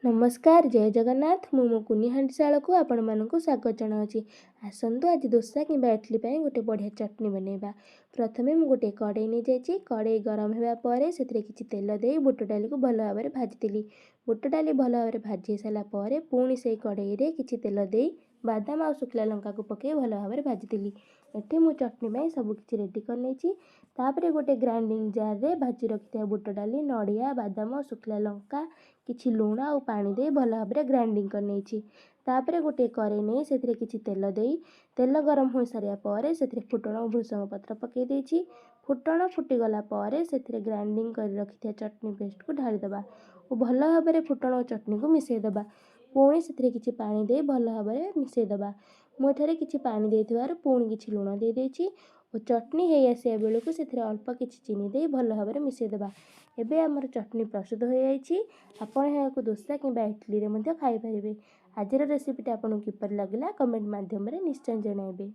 ନମସ୍କାର, ଜୟ ଜଗନ୍ନାଥ। ମୁଁ ମୋ କୁନି ହାଣ୍ଡିଶାଳକୁ ଆପଣମାନଙ୍କୁ ସ୍ୱାଗତ ଜଣାଉଛି। ଆସନ୍ତୁ, ଆଜି ଦୋସା କିମ୍ବା ଇଡ଼ଲି ପାଇଁ ଗୋଟେ ବଢ଼ିଆ ଚଟଣି ବନେଇବା। ପ୍ରଥମେ ମୁଁ ଗୋଟେ କଡ଼େଇ ନେଇଯାଇଛି। କଡ଼େଇ ଗରମ ହେବା ପରେ ସେଥିରେ କିଛି ତେଲ ଦେଇ ବୁଟ ଡାଲିକୁ ଭଲ ଭାବରେ ଭାଜିଥିଲି। ବୁଟ ଡାଲି ଭଲ ଭାବରେ ଭାଜି ହେଇସାରିଲା ପରେ ପୁଣି ସେଇ କଡ଼େଇରେ କିଛି ତେଲ ଦେଇ ବାଦାମ ଆଉ ଶୁଖିଲା ଲଙ୍କାକୁ ପକାଇ ଭଲ ଭାବରେ ଭାଜିଥିଲି। ଏଠି ମୁଁ ଚଟଣି ପାଇଁ ସବୁ କିଛି ରେଡ଼ି କରିନେଇଛି। ତାପରେ ଗୋଟେ ଗ୍ରାଇଣ୍ଡିଙ୍ଗ ଜାର୍ରେ ଭାଜି ରଖିଥିବା ବୁଟ ଡାଲି, ନଡ଼ିଆ, ବାଦାମ, ଶୁଖିଲା ଲଙ୍କା, କିଛି ଲୁଣ ଆଉ ପାଣି ଦେଇ ଭଲ ଭାବରେ ଗ୍ରାଇଣ୍ଡିଙ୍ଗ କରିନେଇଛି। ତାପରେ ଗୋଟିଏ କରେଇ ନେଇ ସେଥିରେ କିଛି ତେଲ ଦେଇ, ତେଲ ଗରମ ହୋଇସାରିବା ପରେ ସେଥିରେ ଫୁଟଣ ଓ ଭୃଷଙ୍ଗ ପତ୍ର ପକାଇ ଦେଇଛି। ଫୁଟଣ ଫୁଟିଗଲା ପରେ ସେଥିରେ ଗ୍ରାଇଣ୍ଡିଙ୍ଗ କରି ରଖିଥିବା ଚଟଣି ପେଷ୍ଟକୁ ଢାଳିଦେବା ଓ ଭଲ ଭାବରେ ଫୁଟଣ ଓ ଚଟଣିକୁ ମିଶାଇ ଦେବା। ପୁଣି ସେଥିରେ କିଛି ପାଣି ଦେଇ ଭଲ ଭାବରେ ମିଶାଇ ଦେବା। ମୁଁ ଏଠାରେ କିଛି ପାଣି ଦେଇଥିବାରୁ ପୁଣି କିଛି ଲୁଣ ଦେଇଦେଇଛି ଓ ଚଟଣି ହେଇ ଆସିବା ବେଳକୁ ସେଥିରେ ଅଳ୍ପ କିଛି ଚିନି ଦେଇ ଭଲ ଭାବରେ ମିଶାଇ ଦେବା। ଏବେ ଆମର ଚଟଣି ପ୍ରସ୍ତୁତ ହୋଇଯାଇଛି। ଆପଣ ଏହାକୁ ଦୋସା କିମ୍ବା ଇଡ଼ଲିରେ ମଧ୍ୟ ଖାଇପାରିବେ। ଆଜିର ରେସିପିଟା ଆପଣଙ୍କୁ କିପରି ଲାଗିଲା, କମେଣ୍ଟ ମାଧ୍ୟମରେ ନିଶ୍ଚୟ ଜଣାଇବେ।